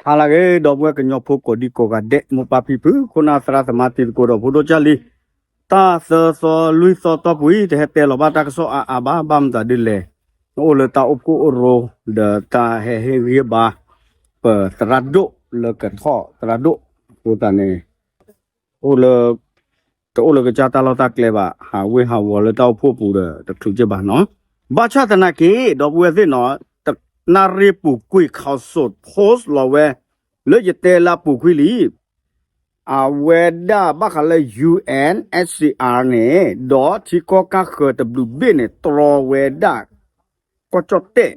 ဟါလၢအဂ့ၤ ဒီပုၢ်ဝဲၢ်ကညီဖိကိးဒံကိးဂၤဒဲး မိၢ်ပၢ်ဖံဖု ခိၣ်နၢ်သရၣ်သမါတံၤသကိးဒီးဖိဒိၣ်ကၢ်လံၤ, တၢ်သၢသီလွံၢ်သီတီၢ်ပူၤအံၤ တဟဲတဲလီၤဘၣ်တၢ်ကစီၣ်အါအါဘၣ် ဘၣ်မတၤဒ်လဲၣ်, အိၣ်လၢတၢ်အိၣ်ဖှိၣ်အိၣ်ရိ ဒီးတၢ်ဟဲဟ့ၣ်ဂံၢ်ဟ့ၣ်ဘါ ပသရၣ်ဒိၣ်လၢကထီၣ်သရၣ်ဒိၣ်, အဃိသတးန့ၣ် အိၣ်လၢ တအိၣ်လၢကစၢ်တၢ်လီၢ်တၢ်ကျဲဘၣ်, ဟးဝ့ၢ်ဟးဝီၤလၢတၢ်အိၣ်ဖှိၣ်ပူၤဒီး တချုးက့ဘၣ်နီၤ. ဘၣ်ဆၣ်သနာ်က့ ဒီပုၢ်ဝဲၢ်သ့ၣ်နီၤ, တနၣ်ရံၣ်ပူၤကွံာ် Khaosod Post လီၤဝဲ လၢယတဲလၢအပူၤကွံာ်လံ, အဝဲဒၣ်ဘၣ်ဃးလၢ ယူဢၣ်အၣ်စံၣ်အၣ်န့ၣ် ဒီးထံကီၢ်ကၢ်ဃၢၤတဘျုးဘ့ၣ်န့ၣ် တြီဝဲဒၣ် ကီၢ်ကၠီၣ်တဲၣ်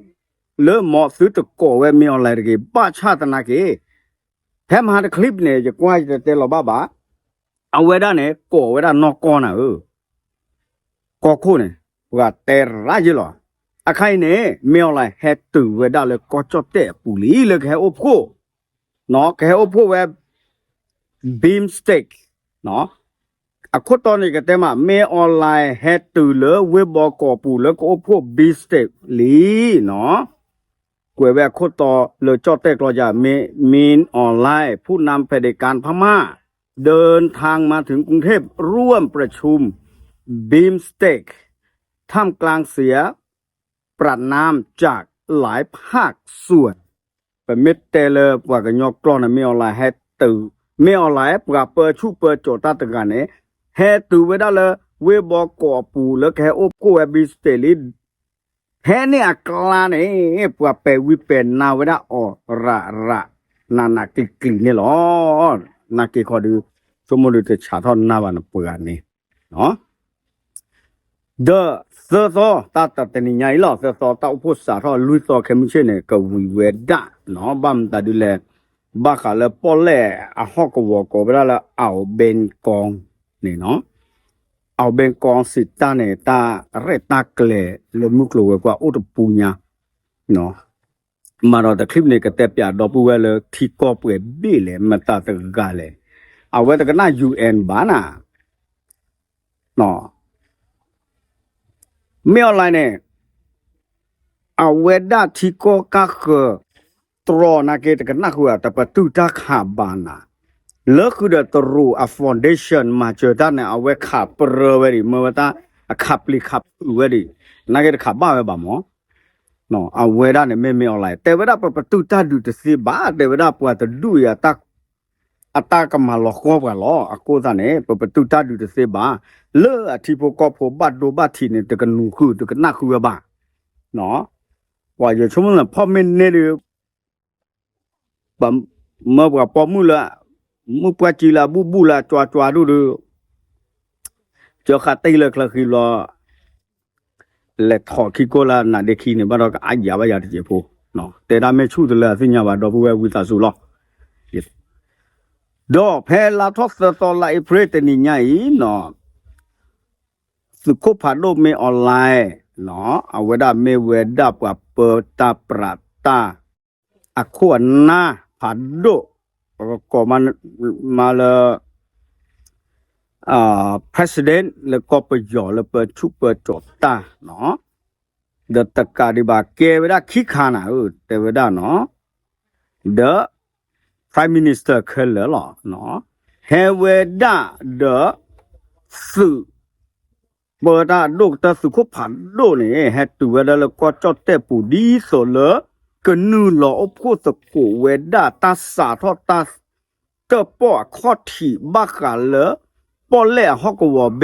လၢမ်သုတကိးဝဲမ့ၢ်အီၣ်လဲၣ်တဂ့ၤ, ဘၣ်ဆၣ်သနာ်က့ ဖဲမဟါတချံးန့ၣ် ယကွၢ်ယတတဲလီၤဘၣ်ဘၣ်, အဝဲဒၣ်န့ၣ် ကိးဝဲဒၣ်နီၢ်ကီၢ်နၤဧၢ, ကီၢ်ခိၣ်န့ၣ် ပှၤတဲရၣ်ယ့ၢ်လီၤ. အခါအံၤန့ၣ် မ့ၢ်အီၣ်လဲၣ်ဟဲတုၤဝဲဒၣ်လၢကီၢ်ကၠီၣ်တဲၣ်အပူၤလံ လၢကဟဲအိၣ်ဖှိၣ်, ကဟဲအိၣ်ဖှိၣ်ဝဲ BIMSTEC အခိၣ်တီန့ၣ်ကတဲမး မ့ၢ်အီၣ်လဲၣ်ဟဲတုၤလၢဝ့ၢ်ဘီကီးပူၤ လၢကအိၣ်ဖှိၣ် BIMSTEC လံနီၤ. ကွဲးဝဲအခိၣ်တီလၢကၠီၣ်တဲၣ်ကျိာ်ယၤ မ့ၢ် မ့ၢ်အီၣ်လဲၣ် ผู้นำเผด็จการพม่า เดินทางมาถึงกรุงเทพฯ ร่วมประชุม บีมสเต็ก ท่ามกลางเสียงประณามจากหลายภาคส่วน ပမ့ၢ်တဲလၢပှၤကညီကျိာ်န့ၣ် မ့ၢ်အီၣ်လဲၣ်ဟဲတုၤ, မ့ၢ်အီၣ်လဲၣ် ပှၤပၢဆူၣ်ပၢစိးတၢ်တဂၤန့ၣ် ဟဲတုၤဝဲဒၣ်လၢ ဝ့ၢ်ဘီကီးအပူၤ လၢကဟဲအိၣ်ဖှိၣ်ဝဲ BIMSTEC လံ ဖဲန့ၣ်အကျါန့ၣ် ပှၤပဲာ်ဝံပဲာ်နါဝဲဒၣ်အီၤရးရး နးနးကျံၤကျံၤန့ၣ်လီၤ. နာ်က့ခီဒုး ဆိကမိၣ်ဒုးတဆးထီၣ်နါဘၣ်နပှၤဂၤန့ၣ် ဒီးသၢသီ တၢ်တနံၤညါအံၤလီၤ သၢသီ တၢ်အိၣ်ဖှိၣ်စးထီၣ်လွံၢ်သီခဲမုၢ်ဆ့ၣ်န့ၣ် ကဝံၤဝဲဒၣ်နီၤ ဘၣ်မတၤဒ်လဲၣ်, ဘၣ်ဃးလၢပီၣ်လဲၣ်အဟီၣ်ကဝီၤကိးဝဲဒၣ်လၢ အၣ်ဘ့ကီန့ၣ်နီၤ, အၣ်ဘ့ကီစံးတၢ်န့ၣ် တၢ်ရဲၣ်တၢ်ကျဲၤလၢမုၢ်ကျိၤဝဲၤကွာ်အိၣ်တပူၤညါ မၤဒီးတချံးန့ၣ် ကတဲပၠးဒီပုၢ်ဝဲၢ်လၢထံကီၢ်ပှဲၤဘ့ၣ်လဲၣ် မတၤတဂၤလဲၣ်, အဝဲတကနၣ် ယူၣ်အၣ်ဘၣ်နၤ မ့ၢ်အီၣ်လဲၣ်န့ၣ် အဝဲဒၣ်ထံကီၢ်ကၢ်ဃၢၤ တြီနာ်က့ တကနၣ်ဃုာ် တပတုာ်တၢ်ခးဘၣ်နၤ, လၢဃုာ်ဒီးတရူးအ foundation မၤစၢၤတၢ်န့ၣ် အဝဲခးပြၢဝဲဒံး မၢဝဲတၢ်အခးပျံၤခးဖုးဝဲဒံး နာ်က့တခးဘၣ်ဝဲဘၣ်မး အဝဲဒၣ်န့ၣ်မ့ၢ်မ့ၢ်အီၣ်လဲၣ် တဲဝဲဒၣ်ပပတုာ်တၢ်ဒုးတသ့ဘၣ် တဲဝဲဒၣ်ပှၤတဒူၣ်အံၤ အတၢ်ကမၤလီၤဃီပှၤလီၤ အဃိသတးန့ၣ် ပပတုာ်တၢ်ဒုးတသ့ဘၣ် လၢအထံဖိကီၢ်ဖိဘၣ်ဒိဘၣ်ထံးန့ၣ် တကနူၤဃုာ်တကနၣ်ဃုာ်ဝဲဘၣ် ပှၤယဆိကမိၣ်လၢဖီၣ်မ့ၢ်န့ၢ်ဒီး မၢပှၤပိာ်မုၣ်လၢ မုၢ်ပှၢ်ကံလၢအဘူၣ်ဘူၣ်လၢအကွၢ်ကွၢ်ဒိၣ်ဒီး ကၠီဃာ်တ့ၢ်လၢချၢဃံဘျီ လဲၤထီၣ်ခံကိၢ်လၢနးဒ့ခံန့ၣ် ဘၣ်ဒီးကအါယၤဘၣ်ယၤတစဲးဖိ တဲဒၣ်မ့ၢ်ဆူၣ်တလၢအသ့ၣ်ညါဘၣ် ဒီပုၢ်ဝဲၢ်ဝံသးစူၤလီၤ. ဒီးဖဲလါထီၣ်သၢသီလါအ့ဖြ့ၣ် တနံၤညါအံၤ သုးခိၣ်ဖးဒိၣ်မ့ၢ်အီၣ်လဲၣ် အဝဲဒၣ်မ့ၢ်ဝဲဒၣ်ပှၤပၢတၢ်ပြးတၢ် အခိၣ်အနၢ်ဖးဒိၣ် ကိးမးလၢ president လၢကီၢ်ပယီၤလၢပၢဆူၣ်ပၢစိးတၢ် ဒီးတကးဒံးဘၣ်ကဲဝဲဒၣ်ခံခါနၤဧၢ တဲဝဲဒၣ်နီၤ ဒီး Prime Minister ခဲလၢာ်လီၤ ဟဲဝဲဒၣ်ဒီး သုး ပၢတၢ်အဒိၣ်ကတၢၢ်သုးခိၣ်ဖးဒိၣ်န့ၣ် ဟဲတုၤဝဲဒၣ်လၢကီၢ်ကၠီၣ်တဲၣ်ပူၤ ဒ်သိးလၢ ကနုာ်လီၤအိၣ်ဖှိၣ်သကိးဝဲဒၣ်တၢ်စးထီၣ်တၢ် တၢၣ်ပီၣ်အခီၣ်ထံးဘၣ်ဃးလၢ ပီၣ်လဲၣ်အဟီၣ်ကဝီၤ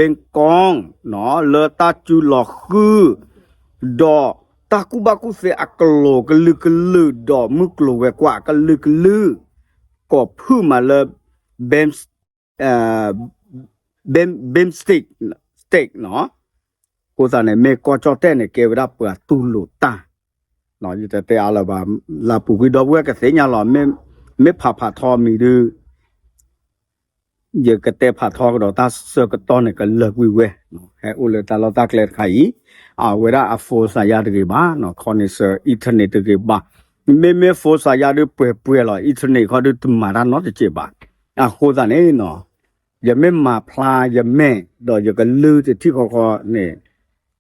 ဘ့ကီ လၢတၢ်စုလီၤဃုာ် ဒီးတၢ်ကူၣ်ဘၣ်ကူၣ်သ့အကျိၤကလုာ်ကလုာ် ဒီးမုၢ်ကျိၤဝဲၤကွာ်အကလုာ်ကလုာ် ကိးဖုၣ်မးလၢ BIMSTEC, state နီၤ အဃိသတးန့ၣ် မ့ၢ်ကီၢ်ကၠီၣ်တဲၣ်န့ၣ် ကဲဝဲဒၣ်ပှၤတူၢ်လိာ်တၢ် ယတတဲအါလၢၤဘၣ် လၢပူၤကွံာ်ဒီပုၢ်ဝဲၢ်ကသ့ၣ်ညါလီၤ မ့ၢ်ဖးဖးထီမံၤဒုး ယကတဲဖးထီကဒီးတၢ်ဆၢကတီၢ်န့ၣ် ကလၢာ်ကွံာ်ဝဲ ဟဲအိၣ်လၢတၢ်လီၢ်တၢ်ကျဲတခါအံၤ အဝဲဒၣ်အ phone စးယါတဂ့ၤဘၣ် connection internet တဂ့ၤဘၣ် မ့မ့ၢ် phone စးယါဒုးပှဲၤပှဲၤလီၤ internet ခီဒုးတမၤတၢ်နီတစဲးဘၣ် အဃိသတးန့ၣ် ယမ့ၢ်မၤဖျါယမဲာ် ဒီးယကလုၢ်တထံၣ်ဃီဃီန့ၣ်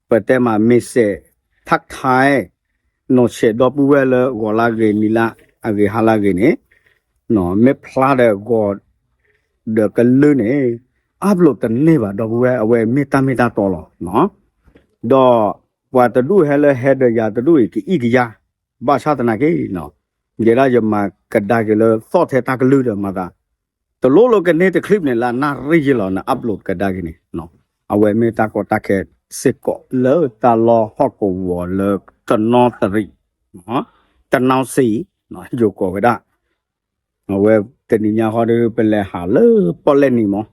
ပတဲမး မ့ၢ်စဲး ทักทาย နီၢ်ဆဲးဒီပုၢ်ဝဲၢ်လၢဂီၤလၢဂ့ၤ မံၤလၢအဂ့ၤ ဟါလၢဂ့ၤန့ၣ် မ့ၢ်ဖျါဒီးဂီၤဒီးကလုၢ်န့ၣ် upload တန့ၢ်ဘၣ် ဒီပုၢ်ဝဲၢ် အဝဲမ့ၢ်တၢ်မ့ၢ်တၢ်တီလီၤ. ဒီးပှၤတဒူၣ်ဟဲလၢဟဲဒီးယၤတဒူၣ်အံၤ ကအံၣ်ကယါ ဘၣ်ဆၣ်သနာ်က့ ယဲဒၣ်ယမၤကဒါက့ၤလၢသီၣ်ထဲတၢ်ကလုၢ်ဒီးမၤသး တလိၣ်လၢကန့ၢ်တ clip န့ၣ် လၢအနၣ်ရံၣ်ယ့လီၤ န upload ကဒါက့ၤန့ၣ် အဝဲမ့ၢ်တၢ်ကီတၢ်ခဲစ့ၢ်ကီးလၢတၢ်လီၢ်ဟီၣ်ကဝီၤလၢတနီသရံၣ် တနီစံ ယိၤကိးဝဲဒၣ် အဝဲတနံၤညါဃီဒီး ပလဲၤဟးလၢပီၣ်လဲၣ်နံၤမး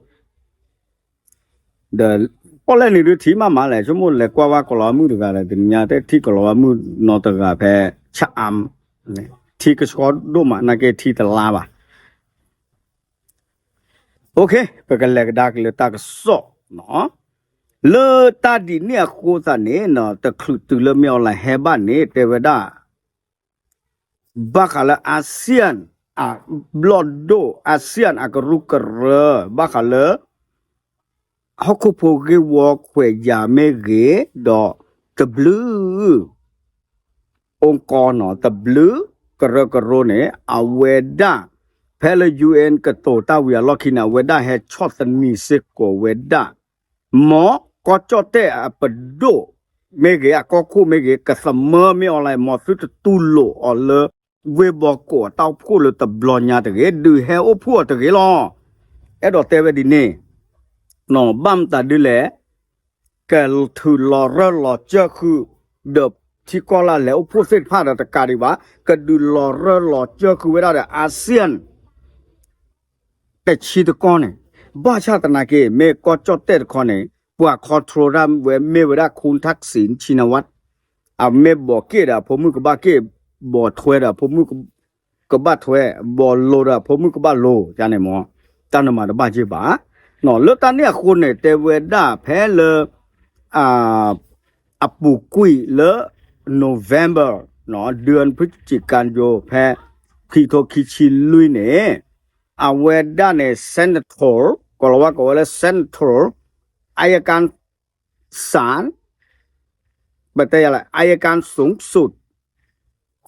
ဒီးပီၣ်လဲၣ်နံၤဒုးထံၣ်မးမးလဲၣ် ဆိကမိၣ်လဲၤကွၢ်ဝဲကီၤလီၤမုၣ်တဂၤဒီး တနံၤညါတထံၣ်ကီၤလီၤမုၣ်နီတဂၤဖဲ ဆၣ်အါ ထံကဆှီဒိၣ်မး နာ်က့ထံတလါဘၣ်. ပကလဲၤကဒါက့ၤလၢတၢ်ကစီၣ် လၢတၢ်ဒ်န့ၣ်အဃိသတးန့ၣ် တချုးတုၤလၢမ့ၢ် online ဟဲဘၣ်န့ၣ် တဲဝဲဒၣ် ဘၣ်ဃးလၢ ASEAN အဘျီၣ်ဒိၣ် ASEAN အကရူၢ်ကရၢ ဘၣ်ဃးလၢ ဟီၣ်ခိၣ်ဖိဂ့ၢ်ဝီခွဲးယာ်မ့ၢ်ဂ့ၤ ဒီး တဘျုး အိကီနီၤ တဘျုး ကရၢကရိန့ၣ် အဝဲဒၣ် ဖဲလၢ ယူဢၣ် ကတိၤတၢ်ဝံၤအလီၢ်ခံန့ၣ် အဝဲဒၣ်ဟဲဆီၣ်သနံးစ့ၢ်ကီးဝဲဒၣ် မ်ကီၢ်ကၠီၣ်တဲၣ်အပဒိၣ်မ့ၢ်ဂ့ၤ အကီၢ်ခိၣ်မ့ၢ်ဂ့ၤ ကသမၢမ့ၢ် online မ်သုတတူၢ်လိာ်အီၤလၢ ဝ့ၢ်ဘီကီးအတၢ်အိၣ်ဖှိၣ်လၢတဘျီညါတဂ့ၤ ဒုးဟဲအိၣ်ဖှိၣ်အီၤတဂ့ၤလီၤ. အဲၣ်ဒိးတဲဝဲဒ်န့ၣ် ဘၣ်မတၤဒ်လဲၣ် ကထုးလီၤရၢၢ်လီၤစၢၢ်ဃုာ် ဒီးထံကီၢ်လၢအလဲၤအိၣ်ဖှိၣ်သ့ၣ်တဖၣ်ဒီးတကးဒံးဘၣ် ကဒုးလီၤရၢၢ်လီၤစၢၢ်ဃုာ်ဝဲဒၣ်ဒီး ASEAN တဆံတကီၢ်န့ၣ် ဘၣ်ဆၣ်သနာ်က့ မ့ၢ်ကီၢ်ကၠီၣ်တဲၣ်တခီန့ၣ် ပှၤ control တၢ်ဝဲမ့ၢ်ဝဲဒၣ် ခူၣ်ထၣ်စံၣ် ဆံနဝၣ် အမ့ၢ်ဘီးက့ၣ်ဒီးအဖိမုၣ်ကဘၣ်က့ၣ်, ဘီးထွဲဒီးအဖိမုၣ်ကဘၣ်ထွဲ, ဘီးလိၤဒီးအဖိမုၣ်ကဘၣ်လိၤ ယန့ၣ်မ့ၢ် တၢ်နမၤတဘၣ်က့ၢ်ဘၣ်. လၢတၢ်န့ၣ်အဃိန့ၣ် တဲဝဲဒၣ်ဖဲလၢ အပူၤကွံာ်လၢ November ဒၢဖုစံကၣ်ယိၤ ဖဲခံကထိခံဆံလွံၢ်န့ၣ် အဝဲဒၣ်န့ၣ် Central ကီၤလၤဝါကိးဝဲလၢ Central အယကၣ် ศาล ပတဲယၤလၢ อัยการสูงสุด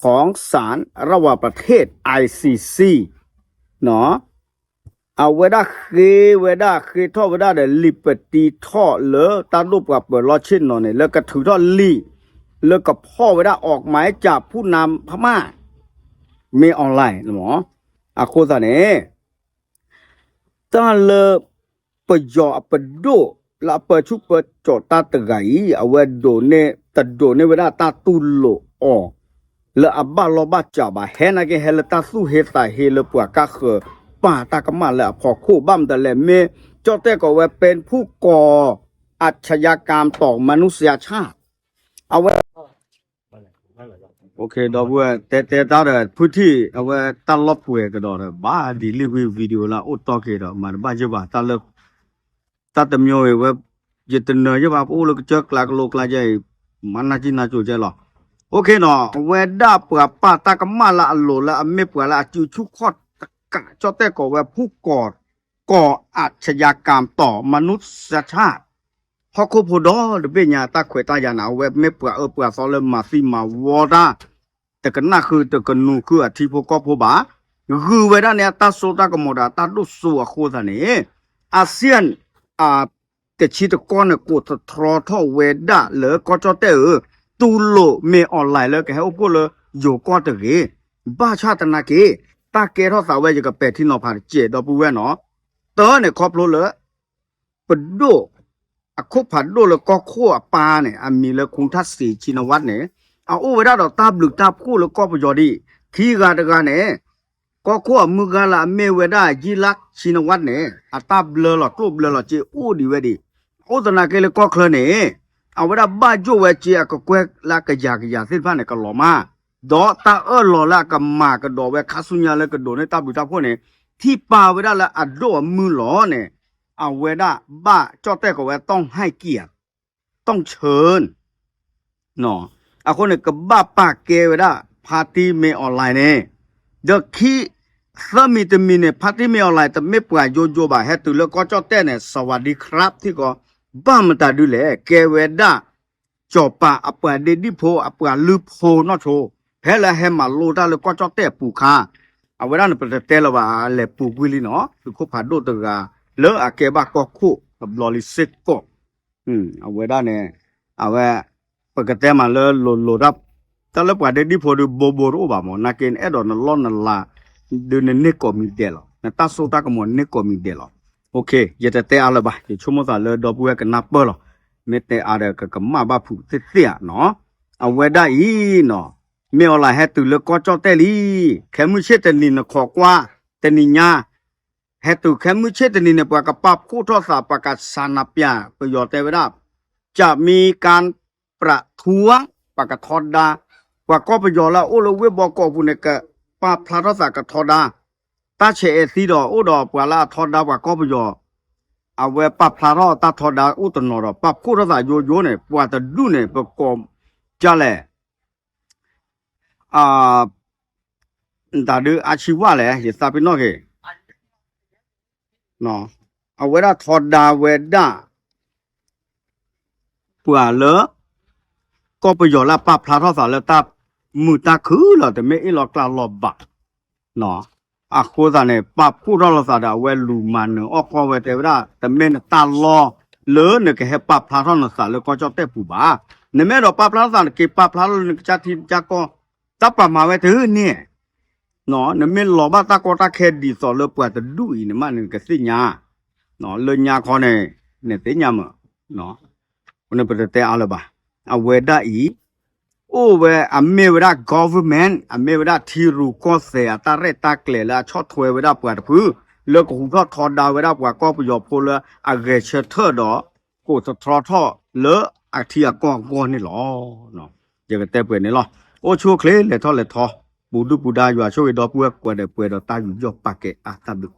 ของศาลระหว่างประเทศ ไอซีซี အဝဲဒၣ်ဃ့ဝဲဒၣ် ဃ့ထီၣ်ဝဲဒၣ်ဒီး လံာ်ပတံထီၣ်လၢတၢ်ဒိၣ်ပှၤပၢၤလီၢ်ဆ့ၣ်နီၤန့ၣ် လၢကထုးထီၣ်လံာ် လၢကဖီၣ်ဝဲဒၣ် ออกหมายจับผู้นำพม่า မ့ၢ် online အဃိသတးန့ၣ် တၢ်လၢ ပယီၤအပဒိၣ် လၢအပၢဆူၣ်ပၢစိးတၢ်တဂၤအံၤ အဝဲဒိးန့ၢ် တဒိးန့ၢ်ဝဲဒၣ်တၢ်တူၢ်လိာ်အီၤ လၢအဘၣ်လီၢ်ဘၣ်စးဘၣ် ဟဲနာ်က့ ဟဲလၢတၢ်သူၣ်ဟ့သးဟ့လၢပှၤကါဃၢၤပာ်တၢ်ကမၣ်လၢအဖီခိၣ် ဘၣ်မတၤလဲၣ် မ့ၢ်ကၠီၣ်တဲၣ်ကိးဝဲ เป็นผู้ก่ออาชญากรรมต่อมนุษยชาติ အဝဲ ဒီပုၢ်ဝဲၢ် တဲတဲတၢ်ဒီး ဖုထံၣ်အဝဲတၢ်လီၢ်ပှဲၤကဒီးဒီး ဘၣ်ဒ်လံာ်ဝံ video လၢအအိၣ်တီၢ်က့ၤဒီး မၤတဘၣ်ယိၣ်ဘၣ် တၢ်လၢ တၢ်တမံၤအံၤဝဲ ယတနၢၤယိၣ်ဘၣ် ပအိၣ်လၢကစၢၢ်ကျါကလိကျါကဲအံၤ မၤနၢ်ကံနၢ်ကၠိကဲလီၤ. အဝဲဒၣ်ပှၤပာ်တၢ်ကမၣ်လၢအလိၤလၢအမ့ၢ်ပှၤလၢအစုဆူၣ်ခီၣ် ကးကၠီၣ်တဲၣ်ကိးဝဲ ผู้ก่อ ก่ออาชญากรรมต่อมนุษยชาติ ဟီၣ်ခိၣ်ဖိဒီတဘ့ၣ်ညါ တၢ်ခွဲးတၢ်ယာ်န့ၣ် အဝဲမ့ၢ်ပှၤအၢပှၤသီလၢမၤသံမၤဝီတၢ် တကနၣ်ဃုာ်တကနူၤဃုာ်အထံဖိကီၢ်ဖိဘၣ်. ဂုာ်ဝဲဒၣ်န့ၣ် အတၢ်စိတၢ်ကမီၤဒီးအတၢ်ဒိၣ်စိအဃိသတးန့ၣ် ASEAN အ တဆံတကီၢ်န့ၣ် ကိးသတြီထီၣ်ဝဲဒၣ်လၢကီၢ်ကၠီၣ်တဲၣ်ဧၢ, တူၢ်လိာ်မ့ၢ် online လၢကဟဲအိၣ်ဖှိၣ်လၢယိၤကီၢ်တဂ့ၤ. ဘၣ်ဆၣ်သနာ်က့ တၢ်ကဲထီၣ်သးဝဲ ယကပဲာ်ထံနီၤဖးတစဲး ဒီပုၢ်ဝဲၢ်နီၤ, တၢ်န့ၣ်ခီဖျိလၢ ပဒိၣ် အခိၣ်ဖးဒိၣ်လၢကီၢ်ခိၣ်အပၢ်န့ၣ် အမံၤလၢ ခူၣ်ထၣ်စံၣ် ဆံနဝၣ်န့ၣ် အအိၣ်ဝဲဒၣ်ဒီးတၢ်ဘျုးတၢ်ဖှိၣ်လၢကီၢ်ပယီၤဒံး, ခံဂၤတဂၤန့ၣ် ကီၢ်ခိၣ်အမုၢ်ဂၤလၢအမ့ၢ်ဝဲဒၣ် ယံလၢ် ဆံနဝၣ်န့ၣ် အတၢ်ဘျၢလီၤကျိၣ်ဘျၢလီၤစ့အိၣ်ဒံးဝဲဒံး, အိၣ်သနာ်က့လၢကီၢ်ချၢန့ၣ် အဝဲဒၣ်ဘၣ်ယိၣ်ဝဲစ့အကကွဲၢ်လၢကယၤကယၤသ့ၣ်တဖၣ်န့ၣ် ကလီၤမၢ်, ဒီးတၢ်အၢၣ်လီၤလၢအကမၤကဒီးဝဲခါဆူညါလၢကဒိးန့ၢ်တၢ်ဘျုးတၢ်ဖှိၣ်န့ၣ် ထံၣ်ပာ်ဝဲဒၣ်လၢအဒိၣ်အမုၢ်လီၤန့ၣ် အဝဲဒၣ်ဘၣ်ကၠီၣ်တဲၣ်ကိးဝဲ ต้องให้เกียรติ ต้องเชิญ အဃိန့ၣ် ကဘၣ်ပာ်ကဲဝဲဒၣ် ဖါတံၢ်မ့ၢ် online န့ၣ်, ဒီးခံ သၢမံၤတမံၤန့ၣ် ဖါတံၢ်မ့ၢ် online တမ့ၢ်ပှၤယိယိဘၣ် ဟဲတုၤလၢကီၢ်ကၠီၣ်တဲၣ်န့ၣ် สวัสดีครับ ထံၣ်ကီး, ဘၣ်မတၤဒုလဲၣ် ကဲဝဲဒၣ် စီၤပၤအပှၤဒ့ဒံၣ်ဖိ အပှၤလုၢ်ဖိနီၢ်ဆိ, ဖဲလၢဟဲမၤလိတၢ်လၢကီၢ်ကၠီၣ်တဲၣ်အပူၤခါ အဝဲဒၣ်န့ၣ် ပတတဲလၢၤဘၣ် အလဲၤပူၤကွံာ်လံနီၤ သုးခိၣ်ဖးဒိၣ်တဂၤ လၢအကဲဘၣ်ကီၢ်ခိၣ်တဘျီလံစ့ၢ်ကီး အဝဲဒၣ်န့ၣ် အဝဲ ပကတဲမးလၢလိၤလိၤတၢ် တၢ်လၢပှၤဒဲဒံၣ်ဖိဒုးဘိဘိတအိၣ်ဘၣ်မး နာ်က့နအဲၣ်ဒိးနလီၢ်နလၤ ဒုးနန့ၢ်ကိးမံၤဒဲးလီၤ နတၢ်စိတၢ်ကမီၤန့ၢ်ကိးမံၤဒဲးလီၤ ယတတဲအါလၢၤဘၣ် ယဆိကမိၣ်သးလၢဒီပုၢ်ဝဲၢ်ကနၢ်ပၢၢ်လီၤ မ့ၢ်တဲအါဒီးကကမၣ်ဘၣ်ဖုးသ့ၣ်သ့ၣ်ဧါနီၤ အဝဲဒၣ်အံၤနီၤ မ့ၢ်အီၤလၢဟဲတုၤလၢကီၢ်ကၠီၣ်တဲၣ်လံ ခဲမုၢ်ဆ့ၣ်တနံၤနခိးကွၢ် တနံၤညါ ဟဲတုၤခဲမုၢ်ဆ့ၣ်တနံၤန့ၣ် ပှၤကပာ်ဖှိၣ်ထီၣ်သး ပှၤကဆးနပြး ပယီၤတဲဝဲဒၣ် จะมีการประท้วง ပှၤကထီဒါ ပှၤကီၢ်ပယီၤလၢအအိၣ်လၢဝ့ၢ်ဘီကီးပူၤန့ၣ် ကပာ်ဖျါထီၣ်သးကထီဒါ တၢ်ဆဲးအဲးသံဒီး အိၣ်ဒီးပှၤလၢအထီဒါပှၤကီၢ်ပယီၤ အဝဲပာ်ဖျါထီၣ်တၢ်ထီဒါအိၣ်တနီၤဒီး ပာ်ဖှိၣ်ထီၣ်သးယိယိန့ၣ် ပှၤတဒူၣ်န့ၣ် ပကိး ကလဲၣ် တၢ်ဒုးအါဆံဝၣ်လဲၣ် ယသးပ့ၤနီၣ်က့ၤ အဝဲဒၣ်ထီဒါဝဲဒၣ် ပှၤလၢ ကီၢ်ပယီၤလၢအပာ်ဖျါထီၣ်သးလၢတၢ်မုာ်တၢ်ခုၣ်လီၤ တမ့ၢ်အ့ၣ်လီၤကျါလီၤဘၣ် အဃိသတးန့ၣ် ပာ်ဖှိၣ်ထီၣ်လိာ်သးဒီးအဝဲလူၤမၤနၢၤအီၣ်ကီၢ်ဝဲတဲဝဲဒၣ် တမ့ၢ်နတၢ်လီၢ်လၢနကဟဲပာ်ဖျါထီၣ်နသးလၢကီၢ်ကၠီၣ်တဲၣ်ပူၤဘၣ်. နမ့ၢ်အဲၣ်ဒိးပာ်ဖျါထီၣ်သး နက့ၤပာ်ဖျါထီၣ်လၢနကစၢ်ထံကစၢ်ကီၢ် တၢ်ပာ်မၤဝဲတန့ၢ် နမ့ၢ်လီၤဘၣ်တၢ်ကီတၢ်ခဲဒ်သိးလၢပှၤတဒူၣ်အံၤန့ၣ်မး နကသ့ၣ်ညါ လၢညါခီန့ၣ် နသ့ၣ်ညါမး ပတတဲအါလၢၤဘၣ်. အဝဲဒၣ်အံၤ အိၣ်ဝဲအမ့ၢ်ဝဲဒၣ် government အမ့ၢ်ဝဲဒၣ်ထံရူၢ်ကီၢ်သဲးအတၢ်ရဲၣ်တၢ်ကျဲၤလၢအဆီၣ်ထွဲဝဲဒၣ်ပှၤတဖု လၢကဟူးထီၣ်ထီဒါဝဲဒၣ်ပှၤကီၢ်ပယီၤဖိလၢအဂဲၤဆၢထၢၣ်ဒီး ကိးသတြီထီၣ်လၢအထံအကီၢ်အဂီၢ်န့ၣ်လီၤ. ယကတဲပှဲၤန့ၣ်လီၤ. အိၣ်ဆူၣ်အိၣ်ချ့လဲၤထီၣ်လဲၤထီ ပူၤဒုၣ်ပူၤဒါ ယွၤဆိၣ်ဂ့ၤဒီပုၢ်ဝဲၢ်ကိးဂၤဒဲး ပှဲၤဒီးတၢ်ယူးယီၣ်ပာ်ကဲအါတၢ်ဘျုး